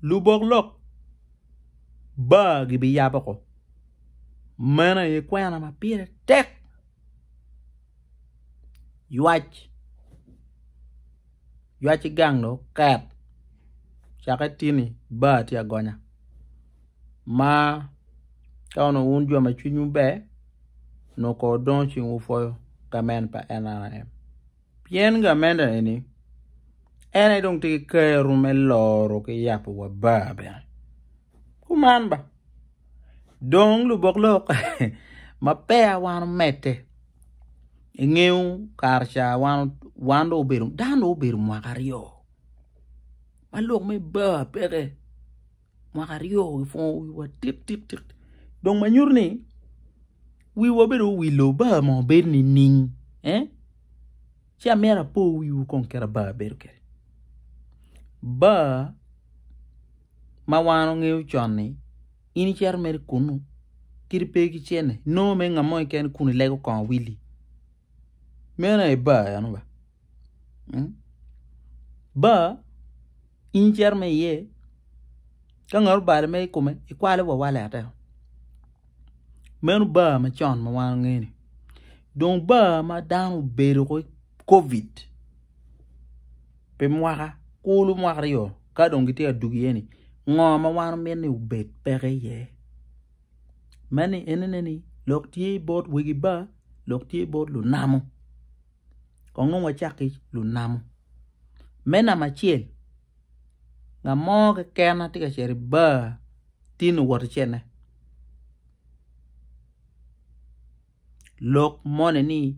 Lubok lok bar gibiyabo ko. Meno aye kwena ma pire tek. Ywac ywac i gang dong oket cakke tini bar tye agonya ma ka onongo wun jo ma cwinywu ber onongo kong wudongo cingwu pwoyo gament pa NRM. Pien gamente eni en aye dong tye ki kero me loro ki yabo wa bar bene kuman ba dong lubok lok ma peya wan omedde ingeyo kare ca wan dong obedo dano dong obedo mwaka aryo ma lok me bar peke mwaka aryo gipwongo wiwa tik tik tik dong ma nyuto ni wiwa bedo owilo bar mo bedo nining ci amito apo wiwu kong kit ma bar bedo kwede bar ma wan wangeyo con-ni in icito mere kunu kadi pe ki cente inongo mere ngat mo keken kun ilego kongo wili meno aye bar eno ba bar in icito mere iye ka ngat obalo mere i kome ikwalo wa walete meno bar macon ma wan wangeyo ni dong bar ma dano obedo ki covid pi mwaka kulu mwaka aryo ka dong gitye ka dwogo iye ni ngo ma wan wamito ni obed peke iye ma ni enene ni lok tye bot wegi bar lok tye bot lunamo kong dong wacak ki lunamo me namba acel ngat mo keken ma tye ka cito i bar tin owot ki cente lok moni ni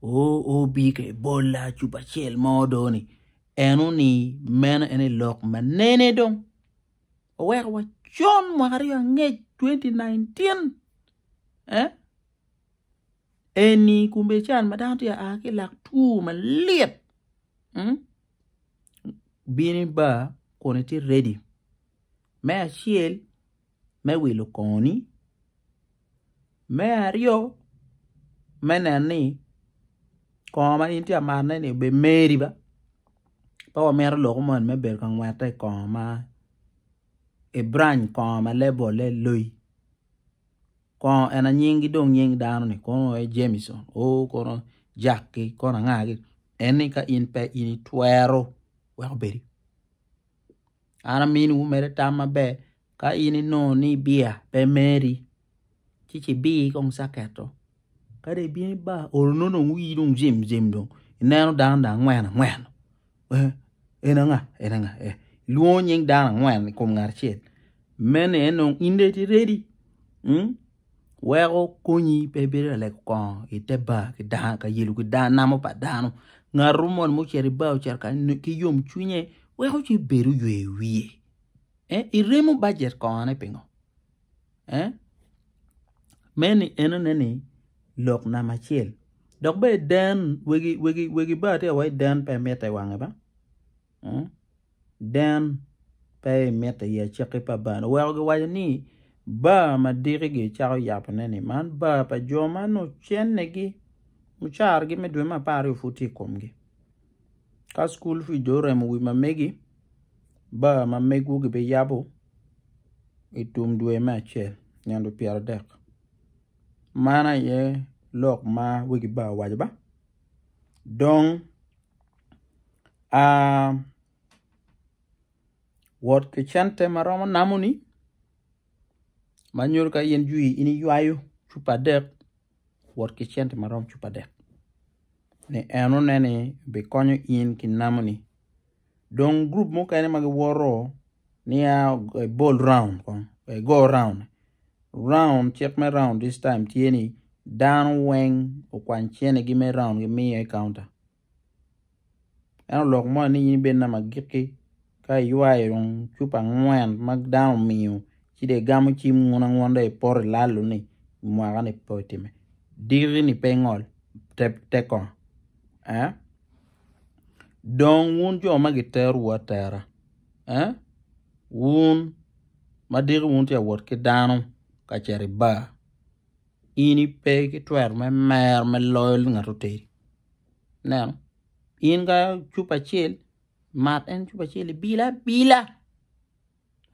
obi ka ebola cupa acel mo do ni eno ni meno en aye lok ma nene dong oweko wa con mwaka aryo angec 2019 eh eni kombe can ma dano tye ka a ki i lak two malit bino i bar kun itye ready me acel me wilo kongoni me aryo me neno ni kongo ma in itye ka matone-ni obedo meri ba pe wamito lok moni me bedo ka ngwette i kongo ma i branch kongo ma lebole loyi kongo ena nyinggi dong nying dano-ni kono aye Jamison oo kono Jack-ki kono anga-gi en ni ka in pe in itwero wek obedi. An aminiwu mere tam maber ka in inongo ni bia pe meri ci ci kong caketo ka dong ibino i bar olo nongo dong wii dong jim jim dong ineno dano dong angwen angwen en anga en anga ilwongo nying dano angwen i kom ngat acel meno en dong in dong itye ready weko konyi pe ibedo ka lego kongo i te bar ki dano ka yelo ki namo pa dano ngat moni ma ocito i bar ocito ki yomcwinye weko ci bedo ywe wiye iremo bajet kongone pingo meno enone ni lok namba acel dok bene den wegi bar tye ka waci den pe mitte i wange ba. Den pe imite i acakki pa bar-ni oweko giwaco ni bar ma diki gicako yabone-ni man bar pa jo ma nongo cennegi mucaragi me dwe me apar aryo pud tye i komgi ka cukul fic dong oremo wi ma megi bar ma megwu gibiyabo i tum dwe me acel nino pyeradek man aye lok ma wegi bar owaco ba dong Wot ki cente ma romo namoni ma nyuto ka in jwi in iywayo cupa adek wot ki cente ma romo cupa adek ni enone ni bikonyo in ki namoni dong gurup mukene ma giwoto niya ibol round kong igo round round cik me round this time tye ni dano weng okwany centegi me round gimiyo i kaunta. Ento lok moni ni in ibed namba agikki ka iywayo dong cupa angwen ma dano omiyo ci dong igamo cim ngun anguna dong ipoto ilalo ni mwaka ni pe otime diki ni pe ingol te kongo ee dong wun jo ma giterowu atera ee wun ma diki wun tye ka wot ki dano ka cito i bar in ipe ki twero me mer me loyo ngat oteri Ineno in ka cupa acel mat en cupa acel ibilo abila.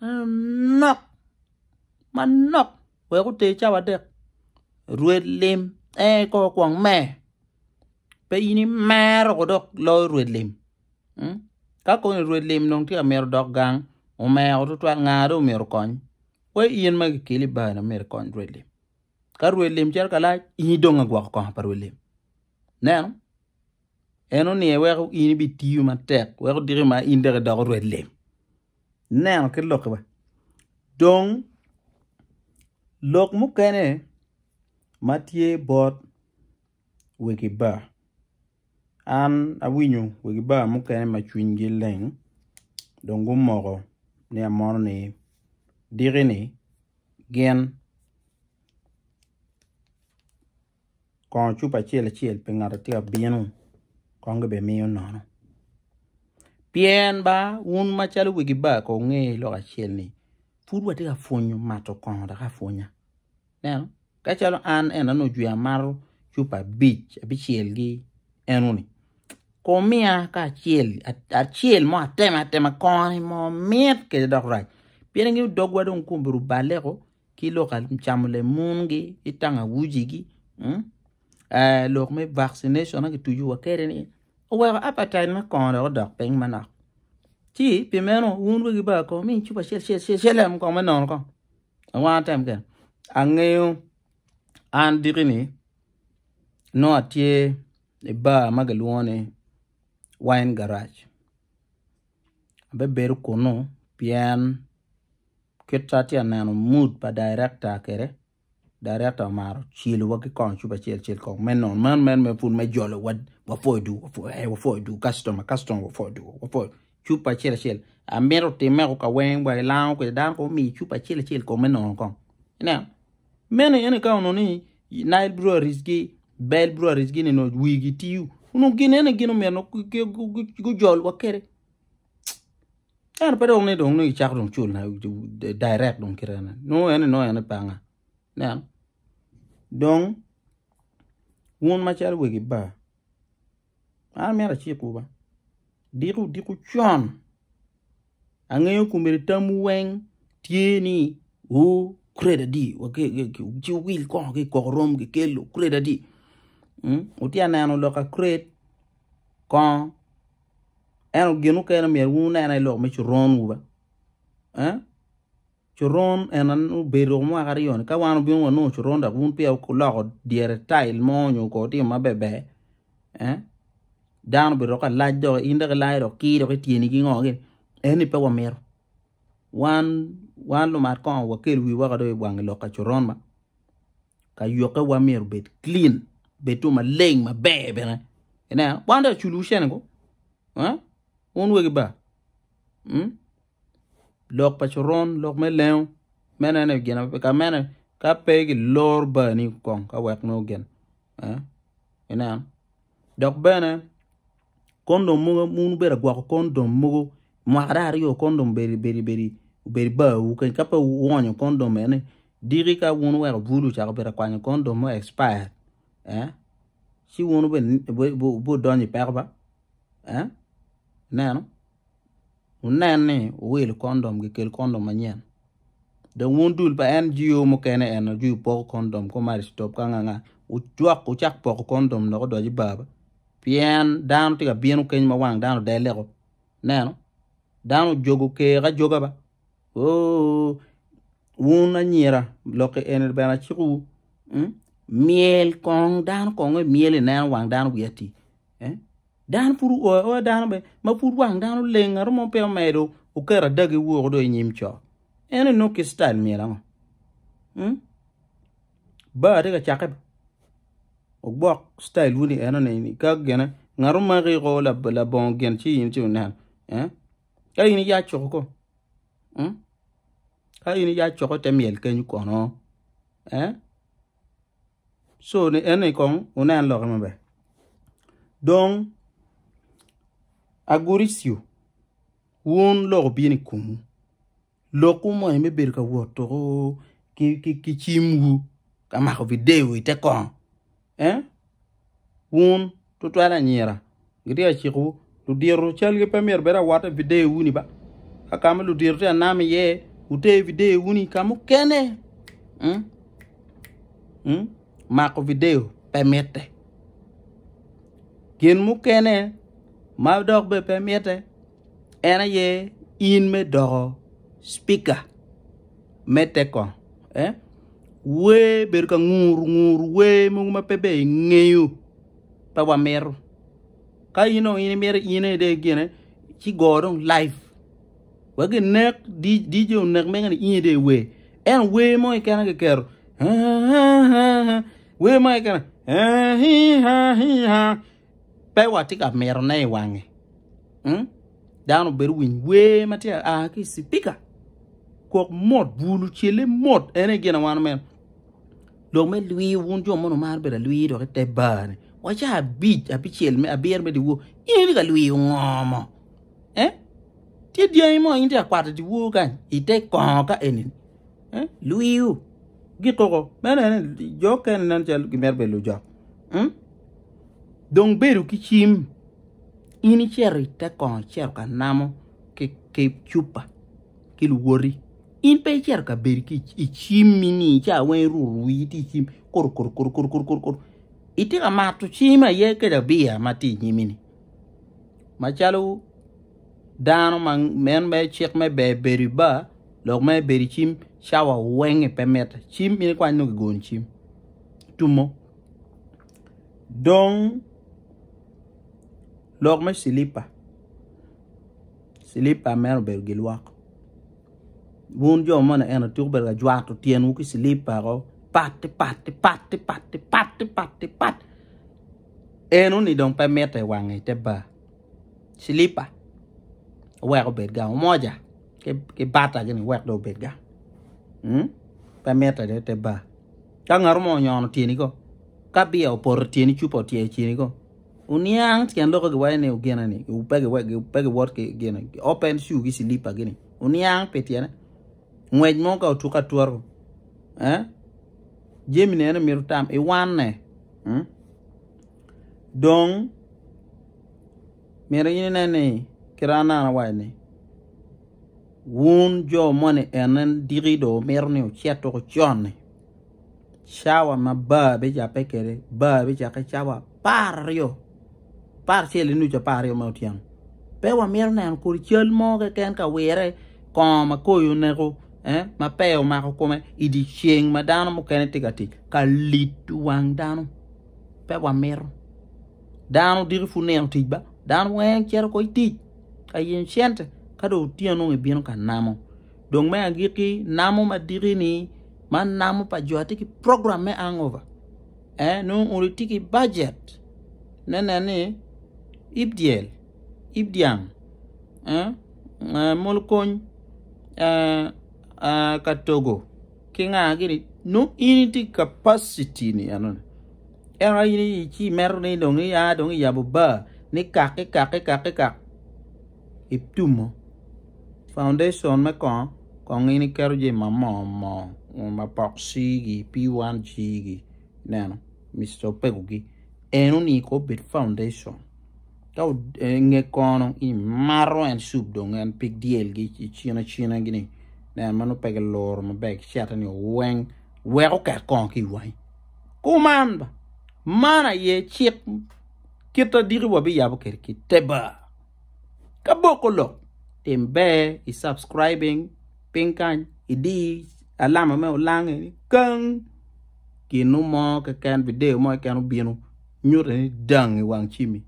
Manok manok wek oter cawa adek rwed lim en kong okwong mer pe in imero ko dok loyo rwed lim ka koni rwed lim dong tye ka mito dok gang omero tutwal nga dong myero okony wai in ma kikeli i bar ni myero ikony rwed lim ka rwed lim cito ka lac in idong ka gwoko kongo pa rwed lim ineno eno ni weko in ibitiyo matek weko diki ma in dok idoko rwed lim. Ineno kit lok-ki ba? Dong lok mukene ma tye bot wegi bar, an awinyo wegi bar mukene ma cwinygi leng dong gumoko ni amono ni diki-ni gin Kongo cupa acel acel pi ngat atye ka bino kong gibimiyo nono pien ba wun macalo wegi bar kong wunge lok acel ni pud watye ka pwonyo mato kongo dok apwonya ineno ka calo an eno nongo jwi amato cupa abic abicel-gi enoni kong miya ka acel acel mo atema atema kongo-ni mo mit kede dok rac pien ingeyo dogwa dong obedo oballe-ko ki lok camo lemungi ki tangawujigi lok me vaccination ma kituco wa kwede ni oweko appetite me kongo dok odok piny manok ci pi meno wun wegi bar kong mi cupa acel acel acel kong me nono kong awanga tem kene angeyo an diki ni nongo atye i bar ma kilwongo ni wine garage abibedo kunu pien Kit atye ka neno mood pa director kwede, director omaro celowa ki kongo cupa acel acel kong me nono man man me pud me jolo wa wapwoyo dwogo wapwoyo dwogo customer customer wapwoyo dwogo wapwoyo cupa acel acel amito time ko ka weng wa ilango kwede dano kong omiyi cupa acel acel kong me nono kong ineno meno eni ka onongo ni Nile Breweries gi Bell Breweries gini onongo wigi tiyo onongo gin eni gin omyero gujolwa kwede. Ento pe dong ni dong ni icako dong cul na direct dong kite ene nongo ene nongo ene panga ineno dong wun macalo wegi bar an myero acikwu ba diko odiko con angeyo komedi tamwu weng tye ni wu crate adi ci wil kongo ki koko rom kikelo crate adi wutye ka neno lok ka crate kongo Ento gin mukene myero wun wunen aye lok me coronwu ba eh coron en obedo mwaka aryo-ni ka wan obino wanongo coron dok wun peya wuloko dyere tail mo nyo ko wutimo maber ber eh dano obedo dok alac dok in dok ilayo dok kir dok ityeni ki ngo gini eni pe wamito wan wan lumat kongo wakel wiwa woko dong i wang lok ka coron ba ka yokewa myero obed clean obed dong maleng maber bene ineno wan dong aculowu cene ko wun wegi ba lok pa coron lok me lengo meno en aye gin ka mene ka pe giloro bani kong ka wek nongo gin ineno dok bene kondom mogo wun wubedo ka gwoko kondom mogo mwaka dong aryo kondom obedo i barwu kany ka pe wuonyo kondom eni diki ka wun wuweko bulu ocako bedo ka kwanyo kondom ma expired ci wun wubidonyo i peko ba ineno wunen ni wuwilo kondom gikel kondom manyen dong wun dul pa NGO mukene eno jwi wupoko kondom ko Marie Stop ka nga nga wujwak wucak poko kondom dok odonyo i bar ba pien dano tye ka bino keny ma wang dano odelle-ko ineno dano ojogo ker ajoga ba oo wun anyira lok eni bene acikowu myel kong dano kong emyel ineno wang dano wiye ati dano pud oa aoa dano bene ma pud wang dano leng ngat mo pe omedo oketo adagi woko dong inyim co en ni nongo kit citayil myel ango bar tye ka cakke wugwok citayil wu ni eno ni ka gine ngat omaki ko labongo gin ci in ci ineno ka in iyac coko ko ka in iyac coko ite myel kenyo kono so ni eni kong wunen lokke maber dong aguricio wun lok obino i komwu Lokwu moni me bedo ka wot ki cimwu ka mako vidio i te kongo wun tutwal anyira gitye ka cikowu ludito calgi pe myero obed awot i videowu-ni ba ka ka ma ludito tye ka nam iye. Wuter video wuni ka mukene. Mm? Mm? Mako video pe mitte. Gin mukene ma dok be pe mitte en aye in me doko speaker me te kong. Eh? Wer bedo ka nguru nguru wer mogo ma pe ber ingeyo pe wamito. Ka in dong in imito in aye dong gine ci go dong live wek ginek DJ onek mege ni in aye dong iwer. Ento wer mo keken kiketo wer mo keken pe watye ka mitone i wange. Dano obedo winy wer ma tye a ki i cipika kok mot bul ocelle mot en aye gin ma wan wamito. Lok me lwir wun jo mono maro bedo alwir dok ite bar ni wa ca abic abicel me abiro me dyewor in itye ka lwiyo ngo mo eh tye dyangi mo in itye ka kwato dyewor kany ite kongo ka eni eh lwiyo gikoko meno ene jo okene nen calo gimito bedo lujok hmm? Dong bedo ki cim in icito ite kongo icito ka namo ki ki cupa ki luwoti In pe icito ka bedo ki i cimmi ni ca weng iruto wii tye i cim kur kur kur kur kur kur kur itye ka mato cim aye kede bia ma tye i nyimi ni macalo dano ma en me cik me ber bedo i bar lok me bedo i cim cawa weng pe mitte cim in ikwany nongo kigoni cim tumo dong lok me cilipa cilipa meno obedo gilwok. Wun jo moni eno tuko bedo ka jwato tyenwu ki cilipa ko pat pat pat pat pat pat pat enoni dong pe mitte i wange i te bar cilipa wek obed gang omoja ki bata gini wek dong obed gang hmm? Pe mitte i te bar ka ngat mo onyono tyeni ko ka bia opoto tyeni cupa otyer tyeni ko Oniang tyen loko giwaco ni ogine ni pe giwot ki gine open shoe ki cilipa gini oniang pi tyene ngwec mo ka otuko atura eh jami ni eno mito tam iwanne hmm? Dong myero in inen ni kit an awaco ni wun jo moni ene diki dong mito ni wucit tuko con-ni Cawa ma bar bicakke kwede, bar bicakke cawa 12, 11:30 me otyeno. Pe wamito neno kodi cal mo keken ka wire kongo ma koyo oneko eh, ma pee omako kome i dyeceng ma dano mukene tye ka tic ka lido wang dano. Pe wamito. Dano diki pud nino tic ba, dano weng cito ko i tic ka yenyo cente ka dong otyeno nongo ibino ka namo. Dong me agikki, namo madiki-ni, man namo pa jo atye ki program me hangover. Eh, nongo odi tye ki budget. Ne nen ni ib dyel, ib dyang, eh, eh mol kony, eh, eh, katogo, ki nga gini. Nongo in itye ki capacity ni enoni. Ento in ci imeto ni dong ia dong iyabo bar ni kak ki kak ki kak ki kak. Itumo foundation me kongo kong in iketo jami ma moo moo ma pok cigi P1G gi ineno Mister Opego gi enoni ko obed foundation ka inge kono imato en cup dong en pig dyel gi icino acina gi ni ineno ma nongo pe giluro maber gicete ni weng wek oket kongo ki iwangi kuman ba man aye cik kit adiki wabiyabo kwede ki te bar. Ka boko lok, tim ber i subscribing piny kany, idi alama me olange ni kang ginu mo keken video mo keken obino nyute ni dang i wang cimmi.